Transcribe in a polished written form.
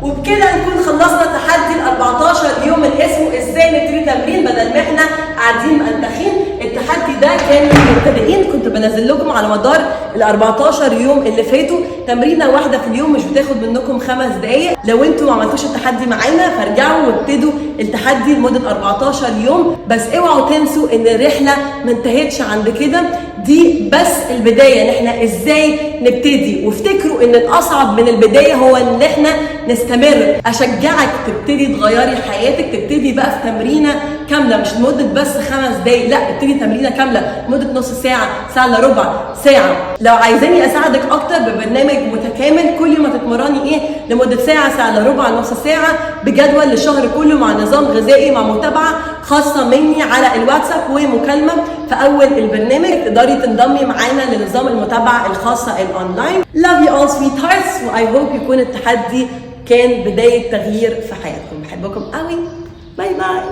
وبكده نكون خلصنا تحدي ال 14 يوم اللي اسمه ازاي نبتدي تمرين بدل ما احنا قاعدين مأنتخين. التحدي ده كان للمبتدئين، كنت بنزل لكم على مدار ال 14 يوم اللي فاتوا تمرينه واحدة في اليوم، مش بتاخد منكم 5 دقايق. لو انتوا ما عملتوش التحدي معانا، فارجعوا وابتدوا التحدي لمدة 14 يوم. بس اوعوا تنسوا ان الرحلة ما انتهتش عند كده، دي بس البدايه، ان احنا ازاي نبتدي. وافتكروا ان الاصعب من البداية هو ان احنا نستمر. اشجعك تبتدي تغيري حياتك، تبتدي بقى في تمرينه كامله، مش لمدة بس 5 دقايق، لا، ابتدي تمرينه كاملة لمدة نص ساعه، ساعة الا ربع ساعه. لو عايزاني اساعدك اكتر ببرنامج متكامل، كل يوم هتتمرني ايه لمدة ساعه، ساعة الا ربع، نص ساعه، بجدول للشهر كله، مع نظام غذائي، مع متابعه خاصة مني على الواتساب ومكالمه في اول البرنامج، تقدري تنضمي معانا لنظام المتابعة الخاصة ال online. Love you all sweethearts، و I hope يكون التحدي كان بداية تغيير في حياتكم. بحبكم قوي، bye bye.